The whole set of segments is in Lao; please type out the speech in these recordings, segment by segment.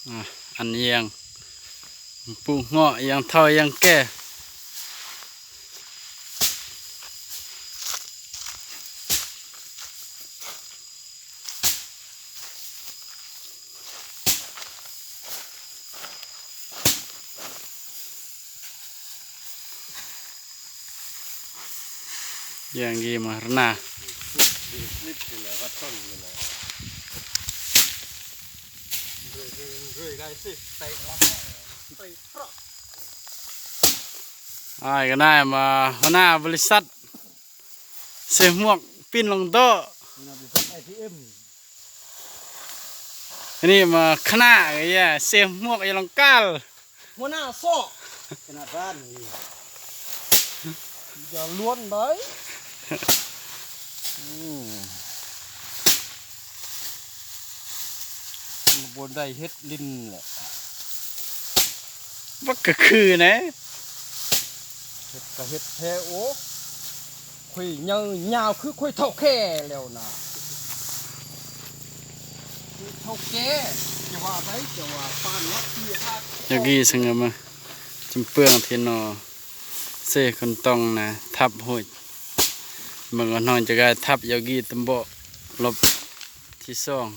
ອ່າ ອັນຫຍັງ ປູເງາະຫຍັງເຖົ້າຫຍັງແກ່ Yang gi mah renah. ອ້າຍກໍໄດ້ມາຫົວໜ້າບໍລິສັດ ເຊໝວກປິ່ນລົງໂຕະ ບໍລິສັດໄອທີເອັມ ອັນນີ້ມາຄະນະ ເຊໝວກຢູ່ລັງການ ຫົວໜ້າຊອກ ຂະໜາດບ້ານນີ້ ຢ່າລ້ວນໄດ໋ ອືມ ມັນບໍ່ໄດ້ເຮັດຫຼິ້ນແຫຼະ ມັນກໍຄືນະ ເຮັດກໍເຮັດແທ້ ໂອ້ ຂ້ອຍໃຫຍ່ຍາວຄືຂ້ອຍເຖົ້າແກ່ແລ້ວນະ ເຖົ້າແກ່ ຈະວ່າໄປ ຈະວ່າປານນັກທີ່ພາກ Yogi ສະເຫງືອມາ ຈຳເປືອງທີ່ໜໍ່ເຊຄົນຕ້ອງນະ ທັບໂຫດ ເບິ່ງວ່ານ້ອງຈະກາຍທັບ Yogi ຕຳເບາະ ລົບທີສອງ.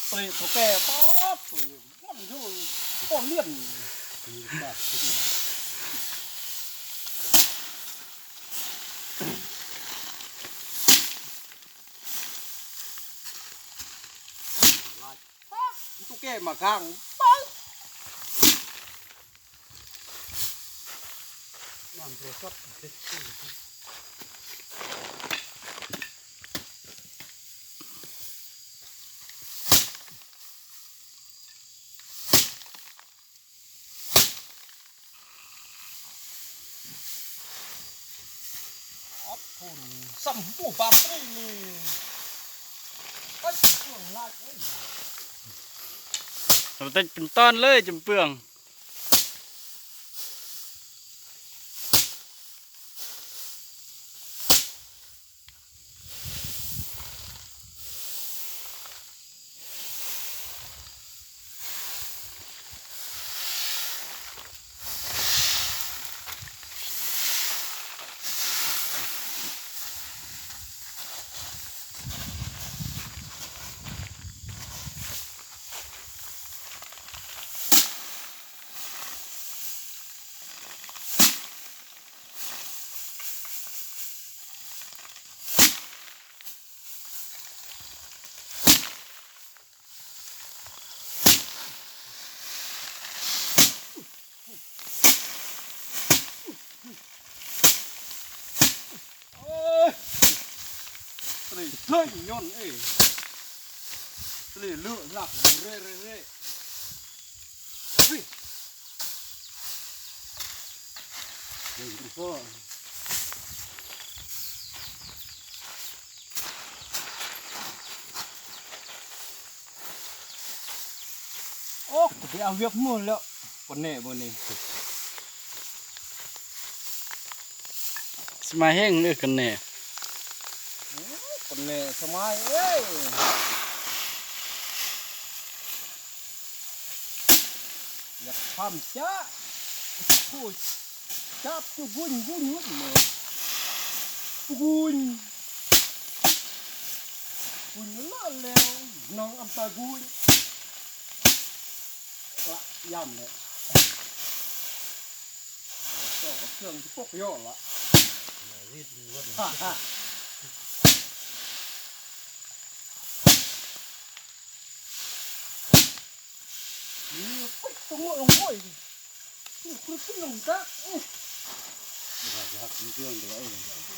ເປະເຖົ້າແກ່ ປາດ ມັນຢູ່ປ້ອນລຽນ ປາດ ຕຸແກມາກາງ ປາດ. ນ້ຳໂທລະສັບ ອອບພຸນ ສ່ຳໝູ່ປາຕີນີ້ ໄປເຄື່ອງຫຼາຍເອີຍ ເອົາແຕ່ເປັນຕອນເລີຍ ຈຳເປືອງ. ເອີຍ ເລີຍຍ້ອນເອີຍ ເລີຍເລືອດຫຼັກເຣໆໆ ເຮີ້ຍ. ໂອ້ ໄປເອົາວຽກໝູ່ແລ້ວ ປານແນ່ບໍ່ນີ້ ສະມາຍແຮງເລີຍກັນແນ່ ໂອ້ ປານແນ່ສະມາຍເອີຍ. ຢາກຄວາມຈະ ໂອ້ຍ ຈັບຢູ່ບຸນບຸນບຸນເລີຍ ບຸນບຸນເລີຍແລ້ວ ນ້ອງອຳຕາບຸນ ລະ ຢ້ຳແຫຼະ ຕໍ່ກັບເຄື່ອງທີ່ປົກຍ້ອນລະ ນີ້ ໂອ້ຍ ຕົງໂງ່ລົງໂອ້ຍ ນີ້ ຄຸນຂຶ້ນລົງຕາ ອື ຢາກ ຢາກເຄື່ອງເດີ ເອີ.